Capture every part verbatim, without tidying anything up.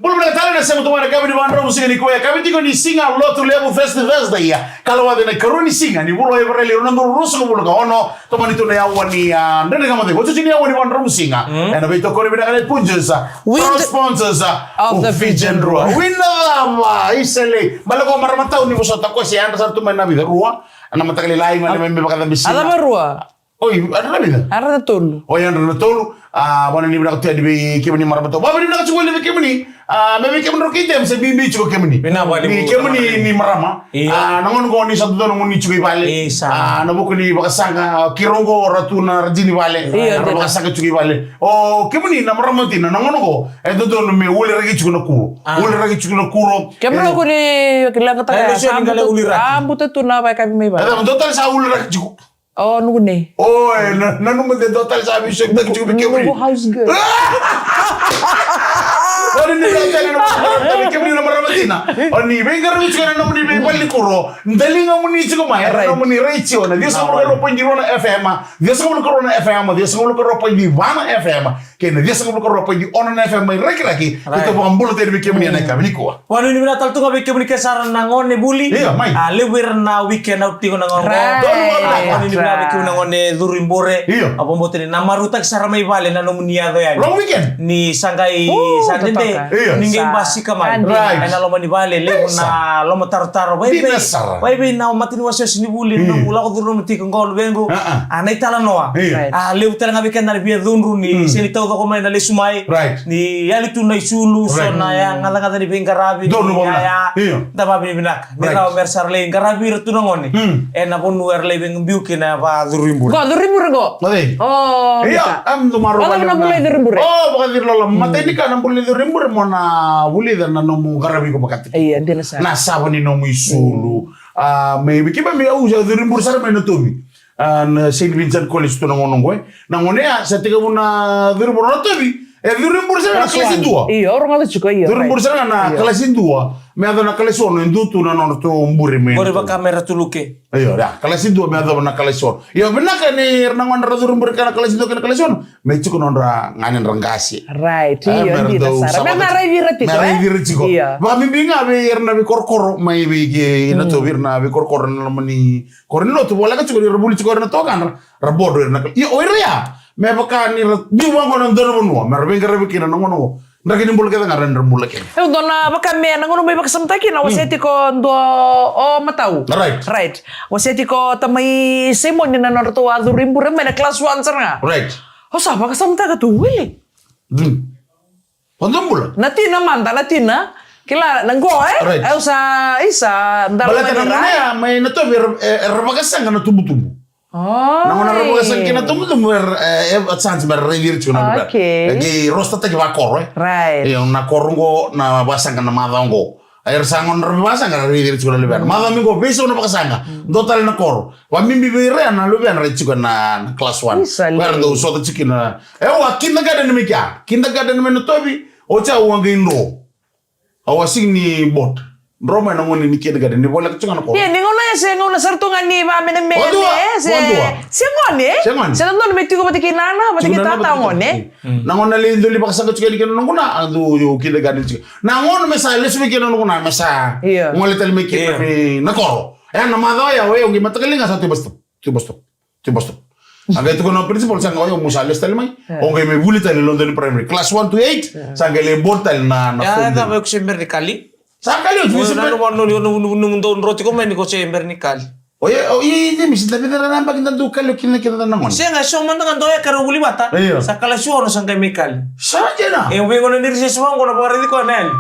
Bula vinaka tale na sema tu mai na kavi ni Vadrau Siga nikua, kavi tiko ni Siga Lotulevu Fest Thursday, ia. Ka lawaki na ikarua ni siga ni vula o Epereli, rua na udolu ruasagavulu ka ono, tomani tu na aua ni, a, Dredre Ga Mo Cegu. Oti ni aua ni Vadrau Siga. Mm. Ena veitokoni vinaka na Punjas, Wind proud sponsors, a, of the Fijian Drua. Wind Lava, isa lei. Baleta o marama tau ni vosota ko se yadra sara tu mai na vica, rua. Na mataka lailai, mai na me vakacabi siga. A cava rua? Oi, yadra na vica? Yadra na tolu. Oi, yadra na tolu. A, vakavinavinaka tu yani vei kemuni marama tau. Vakavinavinaka tiko yani vei kemuni. A, me vei kemuni rau kei James, e bibi tiko kemuni. Vinaka vakalevu. Ni kemuni ni marama. Io. A, na gauna qo ni sa dodonu moni tiko i vale. Isa. A, na vuku ni vakasaqa, keirau qo ra tu na radini vale. Io, ra dina. Vakasaqa tiko i vale. O kemuni na marama tina, na gauna qo e dodonu me uliraki tiko na kuro. A. Uliraki tiko na kuro. Kemuni, e, ko ni leqataka, e, sa buta, sa buta tu na vakavi mai vale. E, dua tale sa uliraki tiko. O, nuku nei. O, e, na, nanuma de dua tale sa veisokitaki tiko vei kemuni. Nuku house girl. Oni ni vei tale na marama, kemuni na marama tina. Oni veiqaravi tiko na nomuni veivale ni kuro. Daliga muni tiko mai, right, nomuni retio na ciwasagavulu ka rua poidi rua na F M, ciwasagavulu ka rua na F M, ciwasagavulu ka rua poidi va na F M. Kei na ciwasagavulu ka rua poidi ono na F M mai Rakiraki. Right. Keitou vakabula tale vei kemuni ena yakavi nikua. Vakanuinui vinaka tale tu ga vei kemuni kece sara na gone vuli. Io, mai. A, levu era na weekend out tiko na gauna qo. Right. Vakanuinui vinaka vei kemuni na gone curu i bure. Io. A, vakabauta ni na marautaki sara mai vale na nomuni yaco yani. Long weekend. Ni sa qai, u, sa dede. Totoka. Io. Ni qai basika mai. Right. Ena loma ni vale, levu na lomatarotaro. Vei, vei, vei na mata ni wasewase ni vuli, io, na nomu lako curuma tiko qo luvequ. A, a. A, na italanoa. Io. Right. A, levu tale ga vei keda na via cudru ni, mm, sega ni taucoko mai na lesu mai. Right. Ni yali tu na isulu, so, right, na ya, gacagaca ni veiqaravi, donu ni yaya. Io. Da vakavinavinaka. Right. Ni rawa mera sa lai qaravi ira tu na gone. Mm. Ena vanua era lai veibiu kina, vakacuru i bure. Qo, curu i bure qo. Qo cei? O, io, mita. Am, dou marau. Qo na bula i curu i bure. O, vakacuru lala. Mm. Matai ni ka na bula i curu i bure mo na vulica na nomu qaravi iko vakataki. Io, dina sara. Na sava ni nomu isulu. Mm. A, mai vei keimami, au sa curu i bure sara mai Natovi. A, na Saint Vincent College tu na gauna qo, e. Na gauna ya, sa tekivu na curu i bure Natovi. E curu i bure sara na kalasi dua. Io, au rogoca tiko, io, right. Curu i bure sara na kalasi dua. Me yaco na kalasi ono, e dua tu na nodratou bure mai. Bure vaka mera tuluke. Io, ya, kalasi dua me yacova na kalasi ono. Io, vinaka ni ra na gone ra curu i bure kei na kalasi dua kei na kalasi ono. Me tiko nodra ganedra qase. Right, e, io, mera dina dau sara. Mera raici ira tiko, mera, e, raici ira tiko. Io. Vakabibi ga vei ira na veikorokoro, mai vei kei, mm, Natovi, ira na veikorokoro na loma ni koro ni lotu, voleka tiko ni ra vuli tiko ira na tokadra, ra bodo ira na kal-, io, o ira ya. Me vaka ni ra biu vaqo na dua na vanua me ra veiqaravi kina na gauna qo. Draki ni bula kece ga ra, ra bula kina. E, dua na vaka me na gauna mai vakasamataki kina, wasea tiko dua o matau. Right. Right. Wasea tiko tamai Simoni na nodratou a curu i bure mai na class one sara ga. Right. Au sa vakasamataka tu, wili. Mm. O dou bula? Na tina mada, na tina. Kila, na qo, e? Right. Au sa, isa, dala. Baleta na gauna ya, mai Natovi, era, e, era vakasaqa na tubutubu. Oi. Na gauna era vakasaqa kina na tubutubu, era, e, e, a chance mera raici ira tiko na luvena. Okay. E qai roster-taki vakoro, e? Right. Io, na koro qo, na vakasaqa na macawa qo. Era sa gauna ra vakasaqa, ra raici ira tiko na luvena. Mm. Macawa mai qo, veisau na vakasaqa. Mm. Dua tale na koro. Vakabibi vei ira na luvena era tiko na, na class one. Isa, era dau sota tiko kina. E, au a kindergarten mai kea. Kindergarten mai Natovi. Oti au a qai dro. Au a sega ni board. Dro mai na gauna ni kindergarten, ni voleka tiko ga na koro. Ia, ni gauna ya se gauna sara tu ga ni vakamenemene, o dua, e, se, o dua. Se gone, e? Se gone. Se dodonu me tiko vata kei nana, vata kei tata, o gone. Mm. Na gauna lai doli vakasaqa tiko yani kina na noqu na, a dua, io, kindergarten tiko. Na gauna me sa lesu mai kina na noqu na, me sa, io, gole tale mai kina, io, mai na koro. E, na macawa ya, o yau qai mataqali ga sa tu bus stop. Tu bus stop. Tu bus stop. A qai tukuna na principal, sa qai, o yau mo sa lesu tale mai. E. O qai mai vuli tale London Primary. Class one to eight, e, sa qai lai board tale na, na, ya, four. Ya, me ko se bera ni kali. Sa kali oti, o, se bera. Nanuma, nanuma, nanuma, nanuma, dou dro tiko mai ni ko se bera ni kali. O, ia, o, ia, ia, James, da vica na yabaki da dau kali kina, kina na gone. Sega, so mada ga dou yaka ra vuli vata. Io. Sa kalasi ono sa qai mai kali. Sa dina. E, vei gauna ni recess vaqo na vakaraici koya na yali.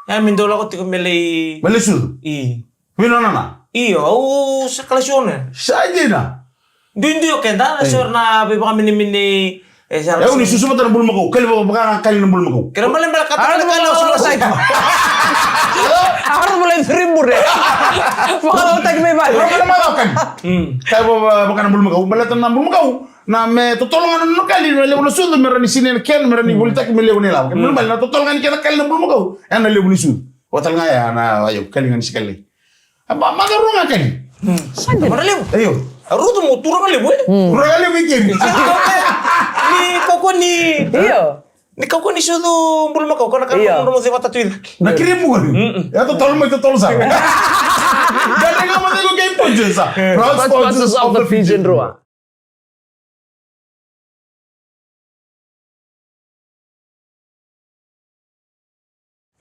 Ya, me dou lako tiko me lai. Me lai sucu. I. Vei nona na? Io, au sa kalasi ono. Sa dina. Duidui o keda, na, e, so na veivakamenemene, e, sa, e, au ni susu vata na bulumakau, kali vaka, vaka ga kali na bulumakau. Kena balebale ka, a, kali, kali, kali, kali. A, ora mo lai curu i bure. Vakalautaki mai vale. Ora mo lai macawa kali. Mm. Kali vaka, vaka, vaka na bulumakau, baleta na bulumakau, na me totolo ga na nona kali, me levu na sucu, me rawa ni sinai na kena, me rawa ni volitaki, me levu na ilavo. Mm. Kena balebale na totolo ga ni kena kali na bulumakau, ena levu ni sucu. Vaka tale ga ya na, io, kali ga ni se kali. A, ma, macawa rua ga kali. Hmm. Sa dina. Macawa levu. Io. A, rutu mo turaga levu, e? Hmm. Turaga levu i keri. Ni koko ni. Io. Ni kakua ni sucu bulumakau, ko na kakua ni mudu mo cevata tu i cake. Na kirimu ni. Mm-mm. Ya totolo mai totolo sara. Dani ga mo cegu kei punches sa. Proud sponsors of the Fijian Drua.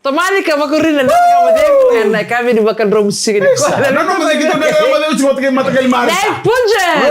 Tomani ka vakarina na ka vakarina na ka vini vakadromu sika ni kua. Na nomu ceki tu na ka vakarina uci vata kei matakali mari. Dai punches.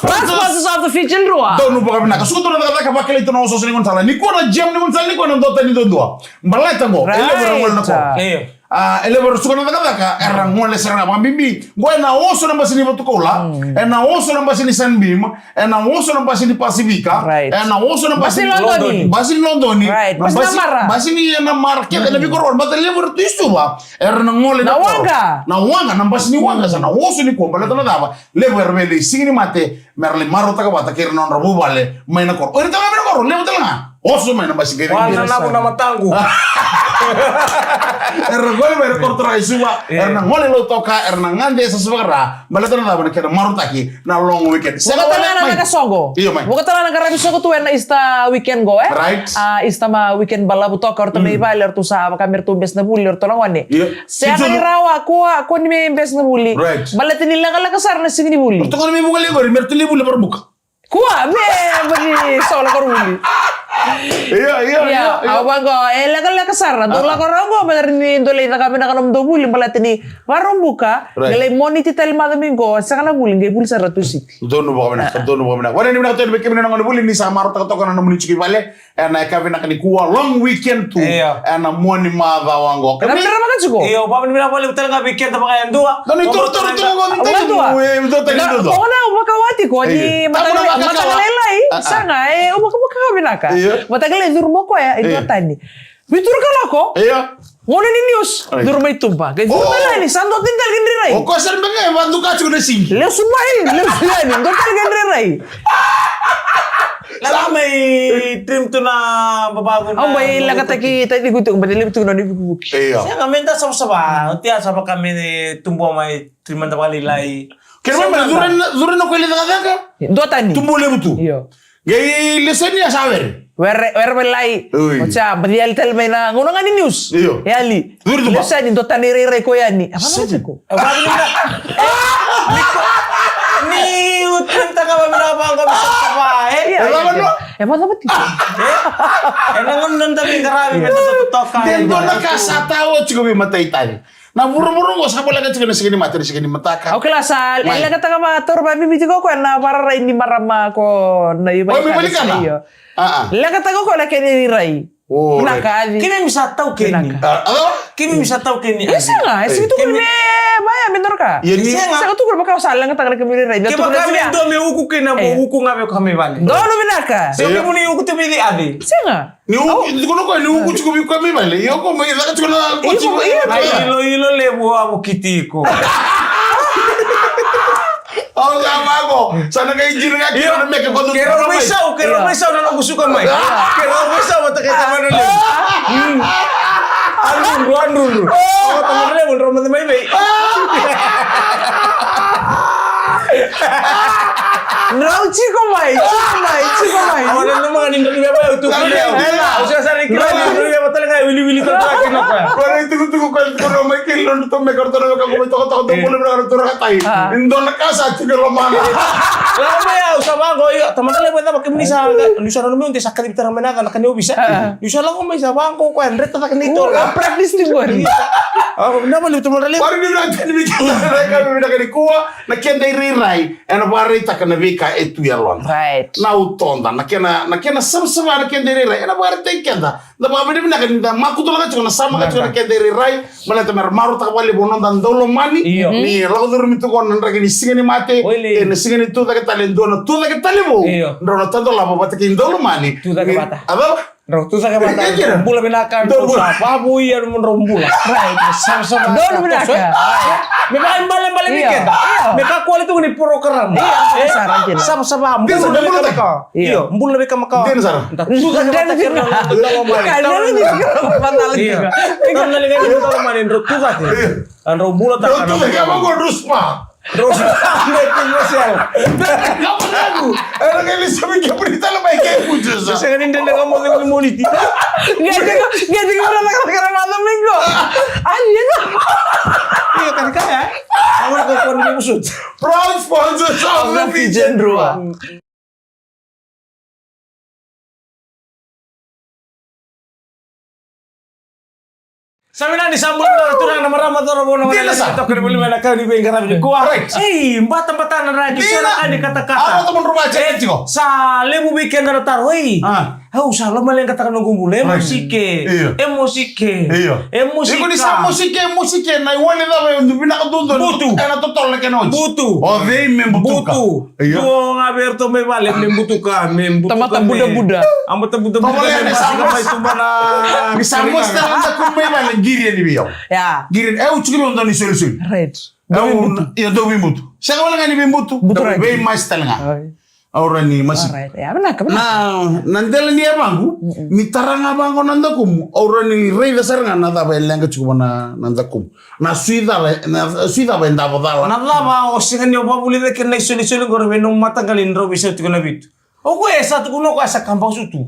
Proud sponsors of the Fijian Drua. Donu vakavinaka. Suka tu na cakacaka, vakilai tu na osooso ni gaunisala. Ni kua na jam ni gaunisala, ni kua na dota ni dodua. Baleta qo, e levu era gole na koro. Io. A, e levu era suka na cakacaka, era gole sara ga vakabibi. Qo ena oso na basi ni Vatukoula, ena oso na basi ni Sunbeam, ena oso na basi ni Pasifika, ena oso na basi ni Lodoni. Basi ni Lodoni. Basi ni Namara. Basi ni Namara. Kece na veikoro, baleta levu era tu i Suva, era na gole na koro. Na Waqa. Na Waqa, na basi ni Waqa, sa na oso ni kua, baleta na cava, levu era vei lai Siga ni Mate, mera lai marautaka vata kei ira na nodra vuvale mai na koro. O ira tale ga mai na koro, levu tale ga. Oso mai na basi kei na. Wala na navu na mataqu. Era gole mai na koro tara i Suva, era na gole Lautoka, era na gade e sasa vakara. Baleta na cava, na kena marautaki na long weekend. Sega tale ga na qaravi soqo. Io, mai. Vuka tale ga na qaravi soqo tu ena Easter weekend qo, e? Right. A, Easter ma weekend balavu toka, o ratou na ivale, o ratou sa vaka me ratou bese na vuli, o ratou na gone. Io. Sega ni rawa, kua, kua ni me bese na vuli. Right. Baleta ni lekaleka sara na siga ni vuli. Ratou gone me vuka lai qori, me ratou lai vuli Vakaraubuka. Kua, me, me ni sola koronivuli. Io, io, io, io. Au vaqo, e lekaleka sara. Dou lako rawa qo, me rawa ni dou lai caka vinaka nomudou vuli, baleta ni Vakaraubuka, qai lai Moniti tale macawa mai qo, sega na vuli, qai vuli sara Tusiti. Donu vakavinaka, donu vakavinaka. Vakavinavinaka tu yani vei kemuni na gonevuli, ni sa marautaka toka na nomuni tiko i vale. Ena yakavi vinaka nikua, long weekend tu. Io. Ena mua ni macawa qo. Ena veiramaka tiko. Io, vakavinavinaka vakalevu tale ga vei keda vakayadua. Donu itorotoro tiko qo ni tiko. Qo na au vakawati ko ni mataka lailai. Sega, e, au vakavaka vinaka. Io. Mataka lailai curu mai o koya e dua tani. Vitu rukaloko. Io. Gauna ni news, curu mai tuba. Qai curu mai yani, sa dua tani tale qai drairai. O koya sara beka e vaduka tiko na sigi. Lesu mai, lesu yani, dua tale qai drairai. Lako mai trim tu na babavu na. Au mai leqataki taciko tiko, baleta levu tiko na nona ivukivuki. Io. Sega, me da savasava. Oti ya sa vaka me tubu mai trim mada vakalailai. Kena mai, curu na, curu na koya lai cakacaka. Dua tani. Tubu levu tu. Io. Qai lesu yani a sa were. Were, were mai lai. Oi. Oti ya, baci yali tale mai na gauna ga ni news. Io. Yali. Curu tu. Lesu yani, dua tani rairai ko yani. E vacava tiko? E vacava tiko? Ni utu ni taka vavira vaqo me sa tava, e? Ia, e vacava tiko? E? E na gauna da veiqaravi me da totoka. De dua na ka sa tao tiko vei matai tani. Na vuravura qo sa voleka tiko na siga ni mate, na siga ni mataka. Au kila sa leqataka vataura vaviviti ko koya na vararai ni marama ko na ivai. Io. Leqataka ko koya na kena irairai. Vinaka Aci. Keimami sa taukeni. Keimami sa taukeni. Ia sega, e sega tukuna me vaya me dua na ka. Sega tukuna vaka sa leqataka na kemuni irairai. Kevaka me dua me uku kina mo uku ga vei koya mai vale. Donu vinaka. Se kemuni uku tu vei Aci. Sega. Ni uku, tukuna koya ni uku tiko vei koya mai vale. Io ko mai caka tiko na ko tiko. Io, io. Ilo, ilo levu a vukiti iko. Au sa vaqo. Sa na kai jiri ga kina na meke ko tu. Kerau mai sau, kerau mai sau na noqu suka mai. Kerau mai sau vata kei tamana levu. Adrudru, adrudru. Tamana levu, drau mada mai vei. Drau tiko mai, tiko mai, tiko mai. Au nanuma ga ni drau ni veva au tu kina. Au sa sara ni kila ni drau ni veva tale ga e wiliwili tale ga kina koya. Koya na itukutuku koya, koya mai kei lodu to me kartona me ka ko mai tokatoka to bula me na kartona ka tai. Ni dua na ka sa tiko lomana. Lako mai au sa vaqo, io, tamata levu e cava kemuni sa, ni sa nanumi au de sa kacivi tara mai na yaca na ka ni ovisa. Ni sa lako mai sa vaqo koya, dreta cake ni tora. Au practice tiko ni. Au na vali tamata levu. Vari ni na tani mi kina na ka mi na ka ni kua. Na keda irairai ena vakaraitaka na veika e tu e yaloda. Right. Na utoda, na kena, na kena savasava na keda irairai ena vakaraitaki keda. Da vakavinavinaka ni da makutulaka tiko na samaka tiko na keda irairai. Baleta mera marautaka vakalevu na noda daulomani. Io. Ni lako curumi tu qo na draki ni siga ni mate. Oi, le. Ena siga ni tucake tale, dua na tucake tale vou. Io. Drau na tadolava vata kei daulomani. Tucake vata. A cava? Drau tucake vata, drau bula vinaka, drau sa vavui, drau bula. Right, savasava. Donu vinaka. Me vaka ibalebale ni keda. Io. Me kakua ni tu ni program. Io, savasava. Savasava, bula vinaka. Io, bula vinaka makawa. Donu sara. Da tucake vata kei na lomani. Io. Drau tucake. Drau bula taka. Drau tucake vata kei na lomani. Drau sa mai tu na sela. Kama na gu. Era qai lesa mai kemuni tale mai ke mutu sa. Sega ni dede ka moce ni Moniti. Gede ko, gede ko na ka na maca mai qo. Ani na. Io, kan kaya. Awal ko ko ni musu. Proud sponsors of the Fijian Drua. Sa vinaka ni sa bula na turaga na marama, cauravou, na wale ni toka ni vuli mai na kau ni veiqaravi nikua. Right. Ei, batabata na raki, sa na ka ni katakata. Ara, tau madru vati tiko. Sa levu vei keda na taro, ei. Au sa lomaleqataka noqu bula, e mosike. Io. E mosike. Io. E mosike. Iko ni sa mosike, e mosike, na iwali cava e vinaka dudu. Butu. Ena totolo na kena oti. Butu. O cei me butuka? Butu. Io. Dua ga vei iratou mai vale, me butuka, me butuka. Tamata budabuda. A, tamata budabuda. Tovolea me sa mosika mai tuba na. Ni sa mosika na dakumu mai vale, qiri yani vei au. Ya. Qiri yani. E, au tiko ni dau ni solisoli. Right. Io, dau veibutu. Sega wale ga ni veibutu. Butu raki. Veimasi tale ga. Ai. Au rawa ni masi. Alright. Ya, vinaka, vinaka. Na, na dela ni yavaqu, ni tara ga vaqo na dakumu, au rawa ni raica sara ga na cava e leqa tiko vua na, na dakumu. Na sui cala, na sui cava e davo cala. Na cava o sega ni o vavulica kina na isolisoli qori vei nomu mataqali ni drau veisau tiko na vitu. O koya e sa tukuna o koya sa kaba sutu.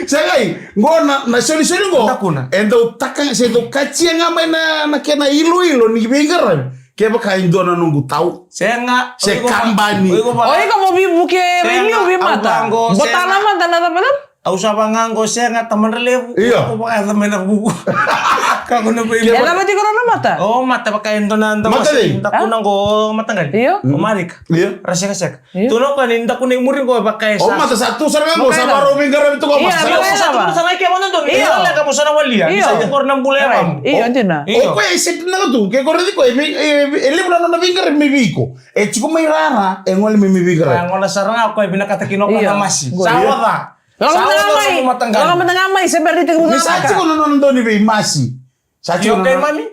Sega i, qo na, na solisoli qo. Dakuna. E dau taka, se dau katia ga mai na, na kena iloilo ni veiqaravi. Kevaka e dua na noqu tau. Sega. Se kabani. O iko mo veivuke, veiliu, veimata. Botana mata na cava cava. Au sa vaqo, sega, tamadra levu. Io. Ko vakayaco mai na vuvu. Kako na vei. E cava tiko na mata? O mata vaka e dua na dau mata vei? Dakuna qo mataqali. Io. O marika. Io. Ra sekaseka. Io. Tu na koya ni dakuna i muri qo vaka e sa. O mata sa tu sara ga qo, sa varau veiqaravi tu qo. Io, mata sa tu sara ga ke vana donu. Io. Io, leka mo sa na walia. Io. Sa tu qori na bula e vamu. Io, dina. Io. O koya e setinaka tu, ke qori tiko e vei, e levu na nona veiqaravi me vei iko. E tiko mai rara, e gole mai me veiqaravi. Gona sara ga o koya vinakata kina o koya na masi. Sa oca. Lako mada ga mai, lako mada ga mai, se bera ni tekivu. Ni sa tiko na nona dau ni veimasi. Sa tiko na nona.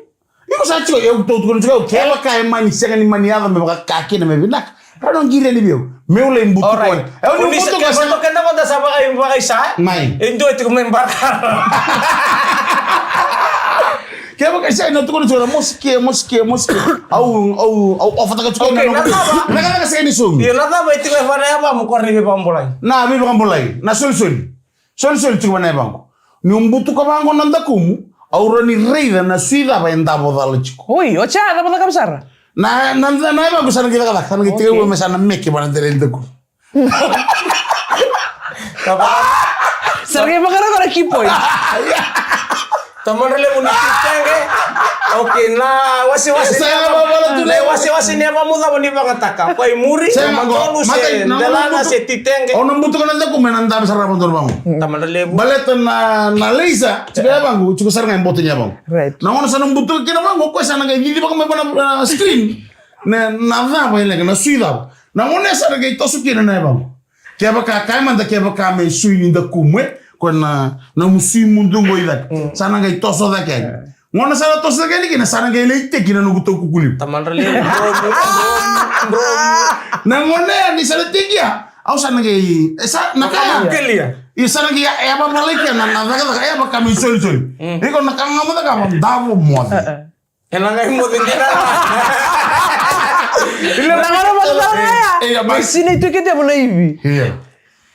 Iko sa tiko, au tou tukuna tiko, kevaka e mani sega ni mani yaco me vaka kina me vinaka. Ra na qiri yani vei au. Meu lai butuka. Au ni butuka sa. Keda mada sa vakaisa. Mai. E dua tiko me baka. Kevaka e sega, na tukuna tiko na mosike, mosike, mosike. Au, au, au ofataka tiko na noqu. Na ka, na ka sega ni saumi. Io, na cava e tiko e vana yavamu ko na veivakabulai? Na veivakabulai, na solisoli. Solisoli tiko vana yavaqu. Niu butuka vaqo na dakumu, au rawa ni raica na sui cava e davo cala tiko. Oi, o ca cava caka sara? Na, na, na yavaqu sa na qai cakacaka, sa na qai tiko me sa na meke vana dela ni dakumu. Sara qai vakarogo na key point. Tamadra levu ni titege. Okay, na wasewase ni yavamu cava ni vakataka? Ko i muri, se matolu, se delana, se titege. Au na butuka na dakumu ena dave sara na matolu vaqo. Tamadra levu. Baleta na, na laser, tiko yavaqu, tiko sara ga e boto ni yavaqu. Right. Na gauna sa na butuka kina vaqo, koya sa na qai cicivaka mai vana, ah, screen. Na, na cava e leqa, na sui cava. Na gauna sa na qai toso kina na yavaqu. Kevaka kaya mada, kevaka me sui ni dakumu, e, ko na, na nomu sui mudu qo i cake. Sa na qai toso cake yani. Gona sa na toso cake yani kina, sa na qai lai teki na noqu taukuku levu. Tamadra levu, dromu, dromu, dromu. Na gona yani sa na teki ya. Au sa na qai, e sa, na kaya. Kelia. Ia sa na qai, e, a vavalai kina, na, na cakacaka, e, vaka me solisoli. Iko na ka ga mo cakava, davo moce. Ena qai moce dina. Ila na gauna mo cakava ya. Ia, mai. Sinai tu kete mo na ivi. Ia.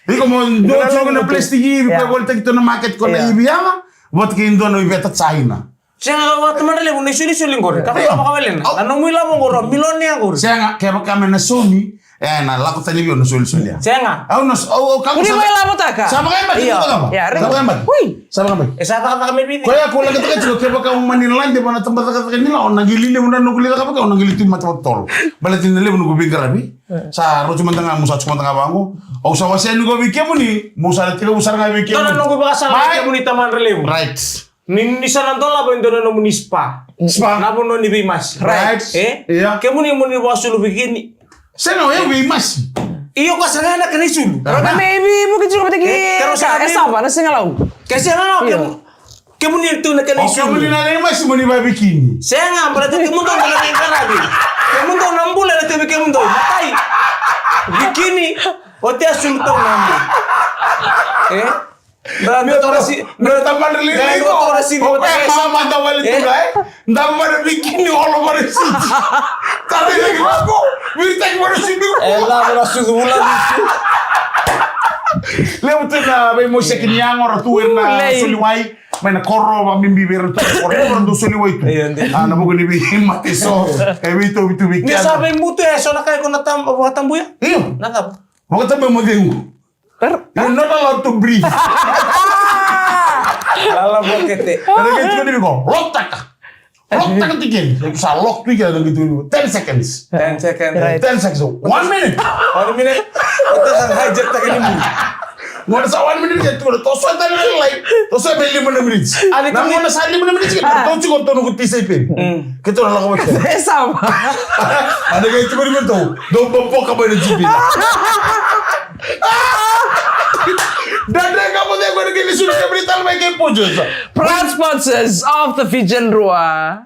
Iko mo dua tiko na plastic ivi, ko volitaki tu na market ko na ivi yava. Vata kei dua na iveta China. Sega, tamadra levu na isolisoli qori. Ka vaka vakawelena. Na nomu ilavo qori, milionea qori. Sega, kevaka me na saumi. E, na lako tani vei au na solisoli ya. Sega. Au na, au, au, kau sa. Kuni mai lavotaka. Sa vakayabaki, io. Sa vakayabaki. Ui. Sa vakayabaki. E sa cakacaka mai vei. Koya ko lako taka tiko kevaka au mani lade vana taba cakacaka ni lawa, au na qai lelevu na noqu lai cakacaka, au na qai lai tu mata vakatotolo. Baleta ni levu noqu veiqaravi. Sa roti mada ga, mo sa tiko mada ga vaqo. Au sa wasea ni qo vei kemuni, mo sa na tekivu sara ga vei kemuni. Dua na noqu vakasala vei kemuni tamadra levu. Right. Ni, ni sa na dolava e dua na nomuni spa. Spa. Na vanua ni veimasi. Right. E? Ia. Kemuni mo ni vakasulu vikini. Sega, o yau veimasi. Io, ko sega na kena isulu. Rota me ivi, ivu ki tiko vata ki. E, kero sega ka, e sava, na sega lau. Ke sega lau, kemu, kemuni tu na kena isulu. O kemuni na veimasi mo ni vavikini. Sega, baleta kemudou na veiqaravi. Kemudou na bula na tevi kemudou. Matai. Vikini, o te a sulu tau na bula. E? Da, da, tora si, da, da, madre li, da, da, tora si, o, da, e, mama, da, vale, eh? Tu, eh? Da, madre, bikini, olo, madre, si. Tara, ya, ki, vako, viritaki, madre, si, tu. E, da, madre, si, tu, vula, si. Levu tu na veimoseki ni yago ra tu ena soliwai. Mai na koro, vakabibi vei ira tu na koro, era dau soliwai tu. Io, io. A, na vuku ni veimate so, e veitauvi tu vei keda. Ni sa veimutu e so na ka e ko na tam-, vakatabuya? Io. Na cava? Vakatabuya mo cegu. You're not allowed to breathe. Lala bokete. Era qai tukuna vei iko, lock taka. Lock taka tikeni. Sa lock tu i kea, era qai tukuna vei iko, ten seconds. Ten seconds. Right. Ten seconds. One minute. One minute. Ota sa hijack taka ni muri. Gona sa one minute, e tukuna, toso tale na light. Toso e lima na minutes. Ali na kumi- gona sa lima na minutes, ah, toso tiko, toso ko tisa i peni. Mm. Keitou na lako mai. E sa va. Eda qai tukuni vei iratou, dou boboka mai na G P. Dredre Ga Mo Cegu ena qai lesu ni kemuni tale mai kei Punjas. Proud sponsors of the Fijian Drua.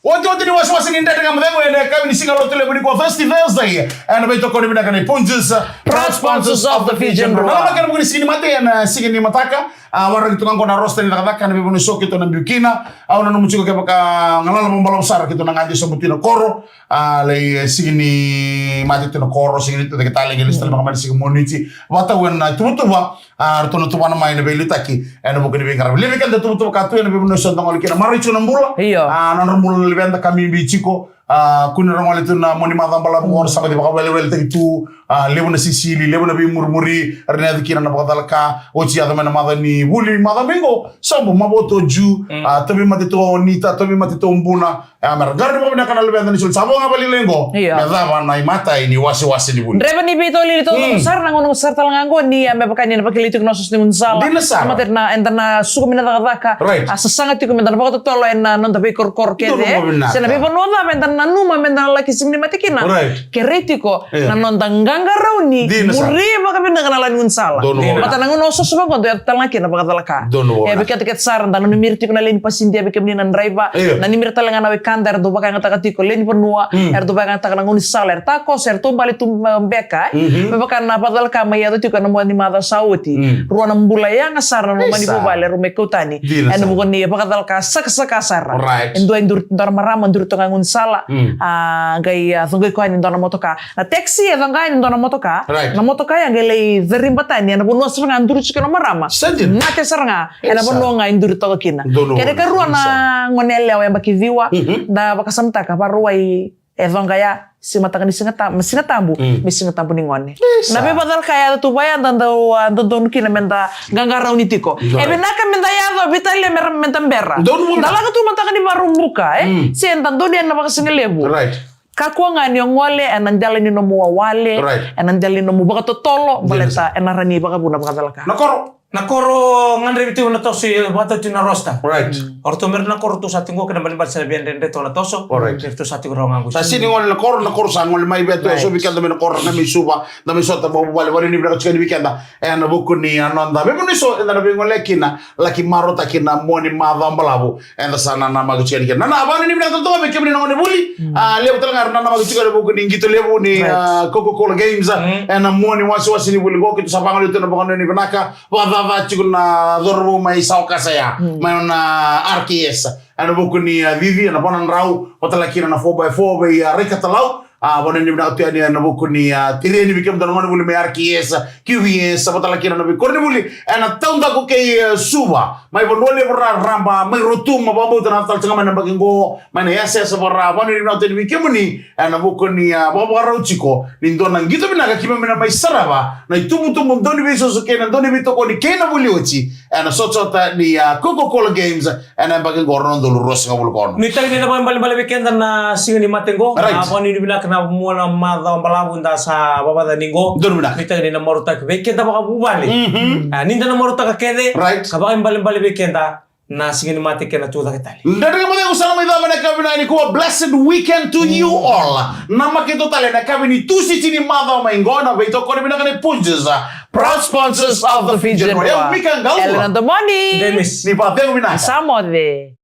Otioti ni wasewase ni Dredre Ga Mo Cegu ena yakavi ni siga Lotulevu nikua, Thirsty Thursday. Ena veitokoni vinaka nei Punjas, proud sponsors of the Fijian Drua. Na lako kena vuku ni siga ni mate ena siga ni mataka. A, waraki tu ga qo na roster ni cakacaka ena veivanua eso keitou na biu kina. Au nanuma tiko kevaka galala vakabalavu sara keitou na gade sobu tu ina koro. A, lai, e, siga ni mate tu na koro, siga ni tucake tale, qai lesu tale vaka mai na siga Moniti. Vakatau ena tuvatuva, a, ratou na tuvana mai na veiliutaki ena vuku ni veiqaravi. Levu vei keda tuvatuva ka tu ena veivanua eso da gole kina. Maroroi tiko na bula. Io. A, nodra bula na luveda ka bibi tiko. A, kua ni ra gole tu na mua ni macawa balavu qo, ra sa baci vakaweleweletaki tu. A, levu na sisili, levu na veimurimuri era na yaco kina na vakacalaka. Oti yaco mai na macawa ni vuli, macawa mai qo, sobu, Mavoto, Jiu. Mm. A, tauvimate tu o Nita, tauvimate tu o Buna. E, a, mera qarauni vakavinaka na luveda ni soli. Sa vo ga vakalailai qo. Io. Me cava na imatai ni wasewase ni vuli. Draiva ni veitolili taucoko, mm, sara, na gauna sara tale ga qo ni, a, me vaka ni na vakilai tiko na soso ni gaunisala. Dina sara. Na matai na, eda na suka mai na cakacaka. Right. A, sasaga tiko meda na vakatotolo ena noda veikorokoro kece. Donu vakavinaka. Se na veivanua cava eda nanuma meda na laki siga ni mate kina. Right. Kerei tiko, io, na noda qaqarauni. Dina sara. Muri vakavinaka na lawa ni gaunisala. Donu vakavinaka. Baleta na gauna o soso vaqo, dau yaco tale ga kina na vakacalaka. Donu vakavinaka. E, vei keda kece sara, da nanumi ira tiko na lewe ni pasidia, vei kemuni na draiva. Io. Nanumi ira tale ga na wekada era dau vakayagataka tiko, lewe ni vanua, mm, era dau vakayagataka na gaunisala, era takoso, era taubale tu, e, beka, e. Mhm. Me vaka na vakacalaka mai yaco tiko ena mua ni macawa sa oti. Mm. Rua na bula yaga sara na loma ni vuvale, rau mai kau tani. Dina sara. Ena vuku ni vakacalaka sakasaka sara. Right. E dua e duri, dua na marama, duri toka na gaunisala. Mm. A, qai, a, coqai koya ni dua na motoka. Na taxi e coqa yani e dua na motoka. Right. Na motoka ya qai lai cariba tani ena vanua sara ga duri tiko na marama. Sa dina. Mate sara ga ena vanua ga e duri toka kina. Donu. Kena ikarua na gone yalewa yabaki ciwa. Mhm. Da vakasamataka, Vakarauwai e coqa ya, se mataka ni Siga Ta-, Siga Tabu, mm, me Siga Tabu ni gone. Isa. Na veivakacalaka e yaco tu vaya, da dau, a, dodonu kina meda qaqarauni tiko. Right. E vinaka meda yaco, veitalia mera, meda bera. Donu. Da lako tu mataka ni Vakaraubuka, e? Mm. Se da donuya na vakasigalevu. Right. Kakua ga ni o gole ena dela ni nomu wawale, right, ena dela ni nomu vakatotolo, dina sara, baleta ena rawa ni vakavuna vakacalaka. Na koro. Na koro gadrevi tiko na toso e vakatau tiko na roster. Right. Mm. O ratou mera na koro tu sa tiko qo kei na balibali sa na via dredre toka na toso. Alright. Eratou sa tiko rawa ga qo. Sa sega ni gole na koro, na koro sa gole mai vei ratou. Right. So vei keda mai na koro, na mai Suva, na mai sota vakavuvale, vakanuinui vinaka tiko yani vei keda. Ena vuku ni, a, noda veivanua eso eda na veigolea kina, laki marautaki na mua ni macawa balavu. Eda sa nanamaki tiko yani kina. Na, na, vakanuinui vinaka tale tu ga vei kemuni na gonevuli. Mm. A, levu tale ga era nanamaki tiko ena vuku ni qito levu ni, right, a, Coca-Cola Games, a, mm, ena mua ni wasewase ni vuli qo, keitou sa vagolea tu na vakanuinui vinaka, vakacaca tiko na cauravou mai Sawakasa ya, mm, mai na R K S. Ena vuku ni, a, cici, ena vanadrau, vata tale kina na four by four vei, a, Rai Katalau. A, vakanuinui vinaka tu yani ena vuku ni, a, tireni vei kemudou na gonevuli mai R K S, Q V S, vata tale kina na veikoronivuli ena taudaku kei, e, Suva, mai Vanua Levu raraba, mai Rotuma, vakabauta na tale tiko ga mai na yabaki qo, mai na yasayasa vaka-Ra. Vakanuinui vinaka tu yani vei kemuni ena vuku ni, a, vakavakarau tiko ni dua na qito vinaka keimami na mai sarava na itubutubu dau ni veisoso kei na dau ni veitokoni kei na vuli oti ena sotasota ni, a, Coca-Cola Games ena yabaki qo, rua na udolu ruasagavulu ka ono. Nuitaki ni na vakaibalebale vei keda na Siga ni Mate qo. Right. A, vakanuinui vinaka na mua na macawa balavu da sa vakayagataka qo. Donu vinaka. Nuitaki ni na marautaki vei keda vakavuvale. Mhm. A, ni da na marautaka kece. Right. Ka vakaibalebale vei keda na Siga ni Mate kei na tucake tale. Dredre Ga Mo Cegu sa na mai cava ena yakavi nikua. Blessed weekend to you all. Namaki keitou tale ena yakavi ni Tusiti ni macawa mai qo, na veitokoni vinaka nei Punjas, proud sponsors of the Fijian Drua. Io, Mika Gaua. Elena Domoni. Demis. Ni vakacegu vinaka. Sa moce.